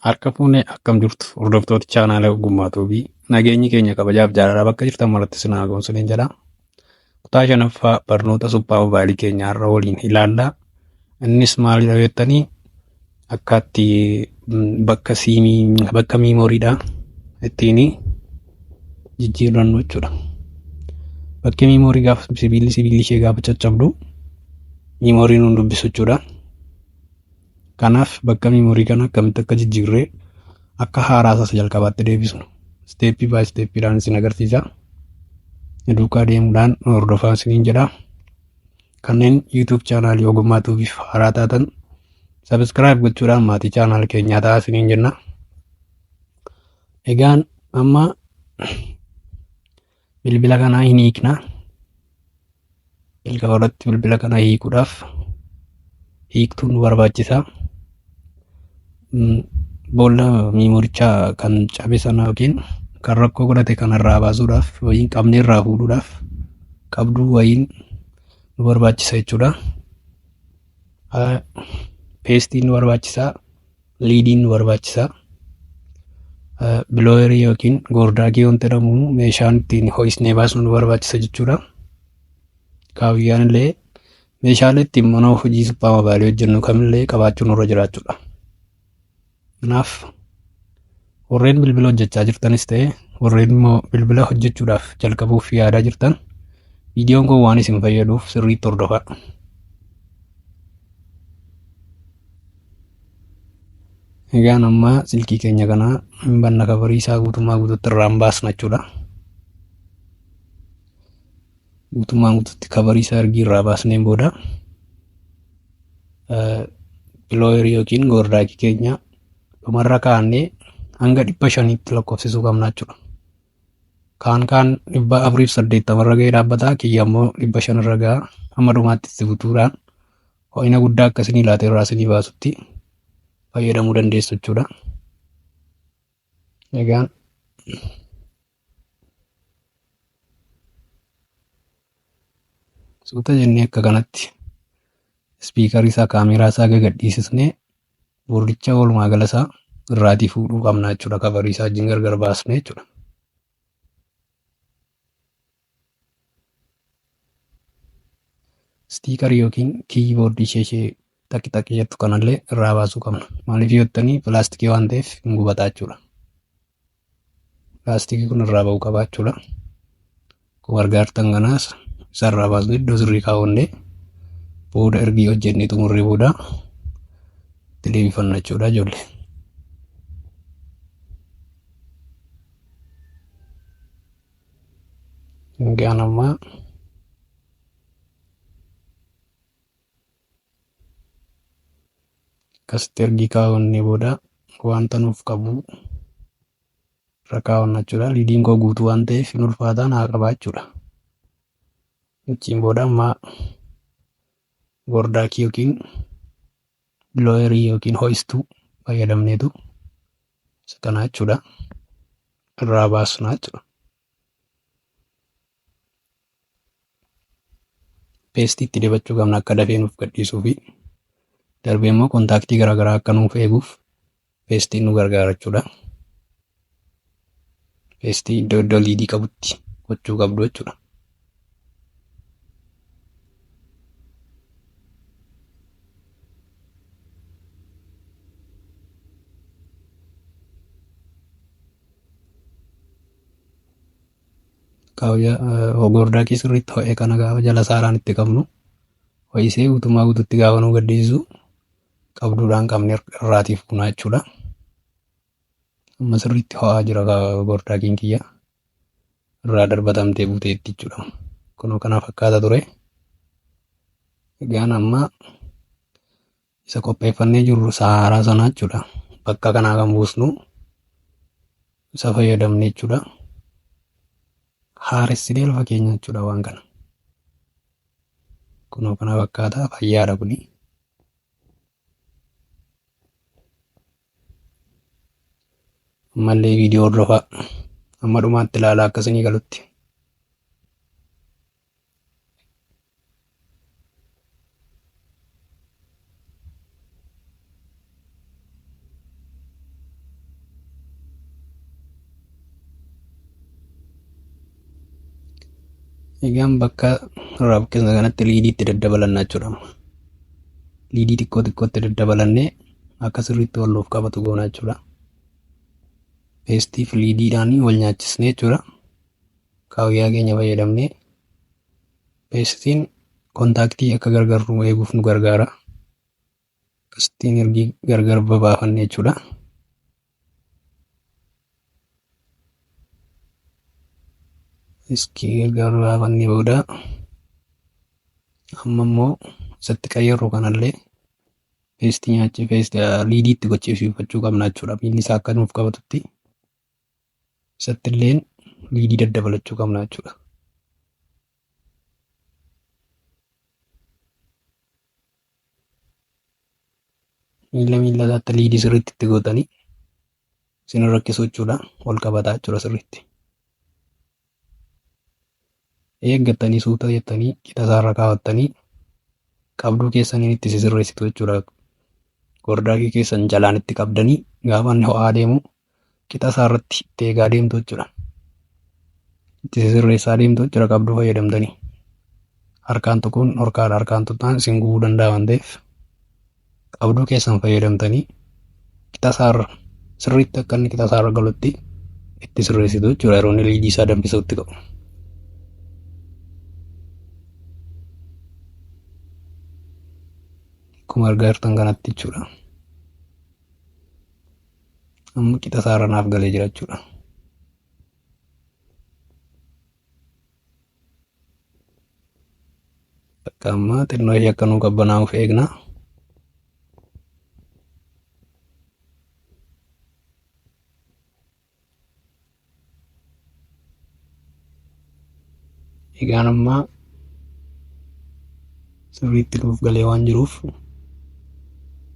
Harka fuunee akkam jirtu hordoftoota chaanaala Ogummaa Tuubii nageenyi keenya kabajaaf jaalalaa bakka jirtan maratti isin haa ga'u isiniin jedha. Kutaa shanaffaa barnoota suphaa mobaayilii keenyaa har'a waliin ilaalla. Innis maalidha jettanii akkaatti bakka siimii bakka miimooriidha ittiin jijjiirrannu jechuudha. Bakki miimoorii gaafa sibiilli sibiilli ishee gaafa caccabdu miimoorii nuun dubbisu jechuudha. Kanaaf bakka miimoorii kana akkamitti akka jijjiirree akka haaraa isa jalqabaatti deebisnu isteeppii baay isteeppiidhaan isin agarsiisa. Duukaa deemuudhaan hordofaa isiniin jedha. Kanneen YouTube chaanaalii Ogummaa Tuubiif haaraa taatan subscribe gochuudhaan maatii chaanaal keenyaa ta'aa isiniin jenna. Egaan amma bilbila kanaa hin hiikna. Jalqaba irratti bilbila kana hiikuudhaaf hiiktuun nu barbaachisa. Boolla miimoorichaa kan cabe sana yookiin kan rakkoo godhate kanarraa baasuudhaaf wayiin qabnee irraa fuudhuudhaaf qabduu wayiin nu barbaachisa jechuudha. Peestiin nu barbaachisa, liidiin nu barbaachisa. Bilooyerii yookiin goordaagii wanti jedhamu meeshaan ittiin ho'isnee baasnu nu barbaachisa jechuudha. Kaawiyyaan illee meeshaalee ittiin mana hojii suphaa mobaayilii hojjennu kamillee qabaachuun nurra jiraachuudha. Kanaaf warreen bilbila hojjechaa jirtanis ta'e warreen immoo bilbila hojjechuudhaaf jalqabuuf yaadaa jirtan viidiyoon kun waan isin fayyaduuf sirriitti hordofaa. Egaan amma silkii keenya kana hin banna kabarii isaa guutummaa guutuutti irraa hin baasna jechuudha. Guutummaa guutuutti kabarii isaa ergii irraa baasneen booda pilooyerii yookiin goordaakii keenya dhumarra kaa'annee hanga 500tti lakkoofsisuu qabna jechuudha. Kaan kaan 480 irra ga'ee dhaabbata kiyya immoo 500 irra ga'a hamma dhumaatti itti butuudhaan ho'ina guddaa akka isinii laatee irraa isinii baasutti fayyadamuu dandeessu jechuudha. Egaan suuta jennee akka kanatti ispiikarii isaa kaameeraa isaa gagadhiisisnee boordicha walumaa gala isaa irraatii fuudhuu qabna jechuudha. Kabarii isaa wajjin gargar baasnee jechuudha. Istiikarii yookiin kiiboordii ishee ishee xaqi xaqi jettu kanallee irraa baasuu qabna. Maaliif yoo jettanii pilaastikii waan ta'eef hin gubataa jechuudha. Pilaastikii kun irraa ba'uu qaba jechuudha. Akkuma argaa jirtan kanaas isa irraa baasnee iddoo sirrii kaawwannee booda ergii hojjennee xumurree booda itti deebifanna jechuudha ijoollee. Egaan amma akkasitti ergii kaawwannee booda wanta nuuf qabu irra kaawwanna jechuudha. Liidiin koo guutuu waan ta'eef hin ulfaataa naa qabaa jechuudha. Achiin booda amma gordaakii yookiin bilooyerii yookiin ho'istuu fayyadamneetu isa kana jechuudha irraa baasna jechuudha. Peestii itti dibachuu qabna akka dafee nuuf gadhiisuu fi darbee immoo kontaaktii garaagaraa akka nuuf eeguuf peestiin nu gargaara jechuudha. Peestii iddoo iddoo liidii qabutti gochuu qabdu jechuudha. Gordaatii sirriitti ho'e kana gaafa jala saaraan itti qabnu ho'isee guutummaa guututti gaafa nu gadhiisu qabduudhaan qabne irraatiif bunaa jechuudha. Amma sirriitti ho'aa jira gordaatiin kiyya irraa darbatamtee buuteetti jechuudha. Kunoo kana fakkaata ture. Egaan amma isa qopheeffannee jirru saaraa sana jechuudha. Bakka kanaa kan buusnu isa fayyadamne jechuudha. Haaressinee lafa keenya jechuudha waan kana. Kunoo kana fakkaata fayyaadha kuni. Ammallee viidiyoo hordofaa amma dhumaatti ilaalaa akka isinii galutti. Egaan bakka irraa buqqisne kanatti liidii itti daddabalannaa jechuudha. Liidii xiqqoo xiqqootti daddabalannee akka sirriitti wal nuuf qabatu goona jechuudha. Peestiif liidiidhaan wal nyaachisnee jechuudha. Kaawiyyaa keenya fayyadamnee peestiin kontaaktii akka gargar nu eeguuf nu gargaara. Akkasittiin ergi gargar babaafanne jechuudha. Iskii gargar baafannee booda amma immoo isatti qayyarru kanallee peestii nyaachii peestii liidii itti gochisiifachuu qabna jechuudha. Miilli isaa akka nuuf qabatutti isatti illeen liidii daddabalachuu qabna jechuudha. Miilla miilla isaatti liidii sirriitti itti gootanii isin rakkisu jechuudha. Wal qabataa jechuudha sirriitti. Eeggattanii suuta jettanii qixa isaarra kaawwattanii qabduu keessaniin itti sisirreessitu jechuudha. Gordaagii keessan jalaan itti qabdanii gaafa inni ho'aa deemu qixa isaarratti itti eegaa deemtu jechuudha. Itti sisirreessaa deemtu jechuudha qabduu fayyadamtanii. Harkaan tuquun horkaadha, harkaan tuqnaan isin gubuu danda'a waan ta'eef qabduu keessan fayyadamtanii qixa isaarra sirriitti akka inni qixa isaarra galutti itti sirreessitu jechuudha yeroo inni liidii isaa danfisuutti qabu. Akkuma argaa jirtan kanatti jechuudha. Amma qixa isaarra naaf galee jira jechuudha. Bakka amma xinnoo ishee akka nuu qabbanaa'uuf eegna. Egaan amma sirriitti nuuf galee waan jiruuf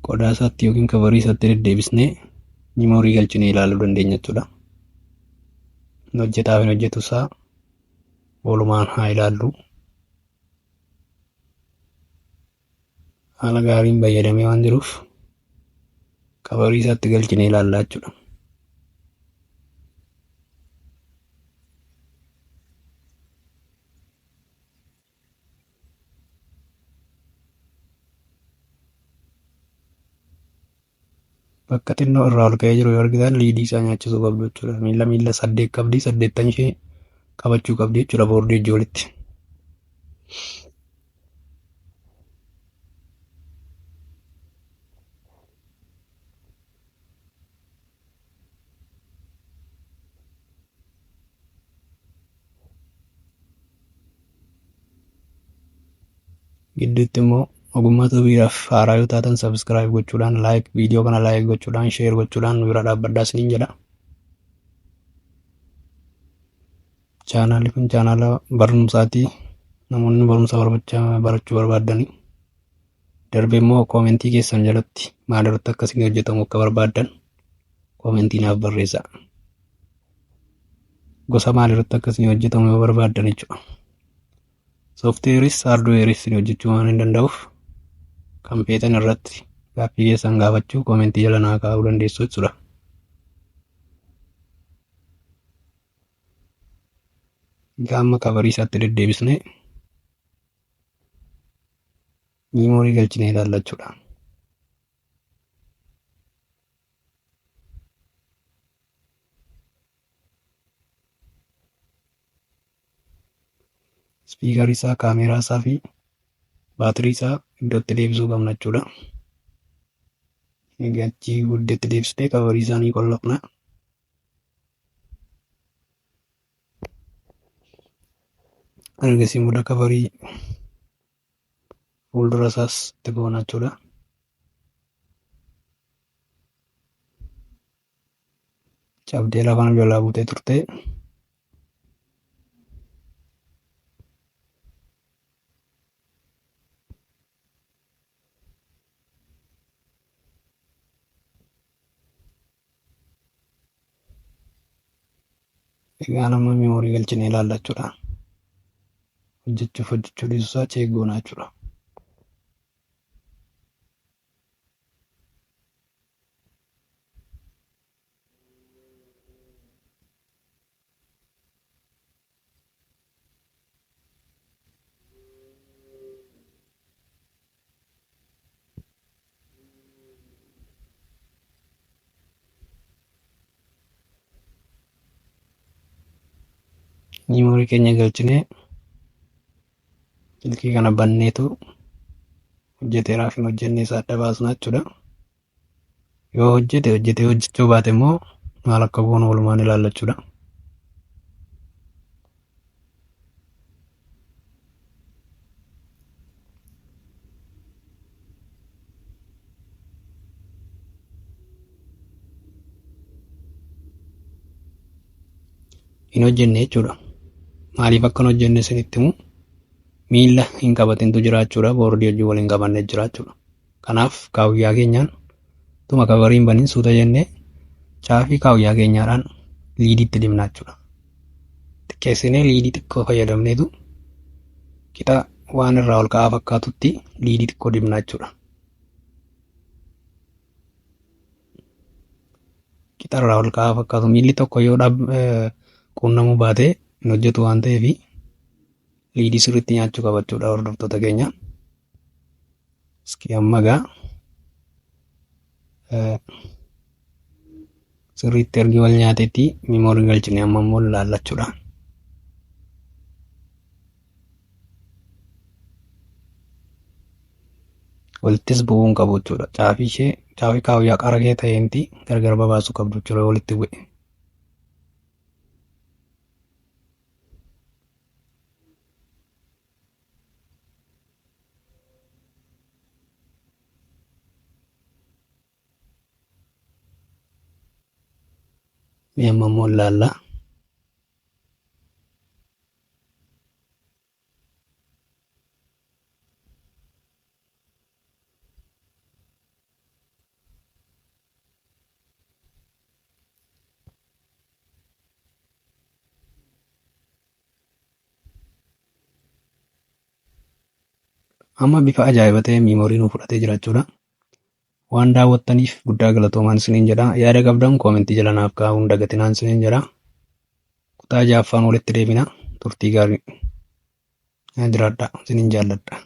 qodaa isaatti yookiin kabarii isaatti deddeebisnee miimoorii galchinee ilaaluu dandeenya jechuudha. Hin hojjetaaf hin hojjetu isaa walumaan haa ilaallu. Haala gaariin fayyadamee waan jiruuf kabarii isaatti galchinee ilaallaa jechuudha. Bakka xinnoo irraa ol ka'ee jiru yoo argitan liidii isaa nyaachisuu qabdu jechuudha. Miilla miilla 8 qabdi, 8 ishee qabachuu qabdi jechuudha boordii hojii walitti. Gidduutti immoo ogummaa tuubiidhaaf haaraa yoo taatan sabiskiraayib gochuudhaan, laayik viidiyoo kana laayik gochuudhaan, sheer gochuudhaan nu bira dhaabbadhaa isiniin jedha. Chaanaalli kun chaanaala barumsaati. Namoonni barumsa barachuu barbaadani. Darbee immoo koomentii keessan jalatti maal irratti akka isin hojjetamu akka barbaaddan koomentii naaf barreessaa. Gosa maal irratti akka isin hojjetamu yoo barbaaddan jechuudha. Sooftiweeris haardweeris isin hojjechuu waan hin danda'uuf kan feetan irratti gaaffii keessan gaafachuu koomentii jala naa kaa'uu dandeessu jechuudha. Egaa amma kabarii isaatti deddeebisnee miimoorii galchinee ilaalla jechuudha. Ispiikarii isaa, kaameeraa isaa fi baatirii isaa iddootti deebisuu qabna jechuudha. Egaa achii iddootti deebisnee kabarii isaa ni qollofna. Ergasii booda kabarii fuuldura isaas itti goona jechuudha. Cabdee lafaan jalaa buutee turte. Egaa nama miimoorii galchinee ilaalla jechuudha. Hojjechuuf hojjechuu dhiisuu isaa cheek goona jechuudha. Miimoorii keenya galchinee silkii kana banneetu hojjeteeraaf hin hojjenne isaa adda baasna jechuudha. Yoo hojjete hojjetee, hojjechuu baate immoo maal akka goonu walumaan ilaalla jechuudha. Hin hojjenne jechuudha. Maaliif akka hin hojjenne isinitti himu, miila hin qabatintu jira jechuudha. Boordii hojii waliin qabanne jira jechuudha. Kanaaf kaawuyyaa keenyaan tuma coverii hin banin suuta jennee caafii kaawuyyaa keenyaadhaan liidiitti dibna jechuudha. Xiqqeessinee liidii xiqqoo fayyadamneetu qixa waan irraa ol ka'aa fakkaatutti liidii xiqqoo dibna jechuudha. Qixa irraa ol ka'aa fakkaatu miilli tokko yoo quunnamuu baate hin hojjetu waan ta'eef liidii sirriitti nyaachuu qaba jechuudha, hordoftoota keenya. Iski amma gaa sirriitti ergi wal nyaatetti miimoorii galchine amma immoo laallachuudha. Walittis bu'uu hin qabu jechuudha. Caafii ishee caafii kaawuyyaa qara kee ta'eenti gargar babaasuu qabdu jechuudha walitti bu'e. Mee amma immoo ilaalla. Amma bifa ajaa'iba ta'een miimoorii nu fudhatee jira jechuudha. Waan daawwattaniif guddaa galatoomaan isiniin jedha. Yaada qabdan koomentii jala naaf kaa'uun dagatinaan isiniin jedha. Kutaa ja'affaan walitti deebina. Turtii gaarii. Jiraadha. Isiniin jaalladha.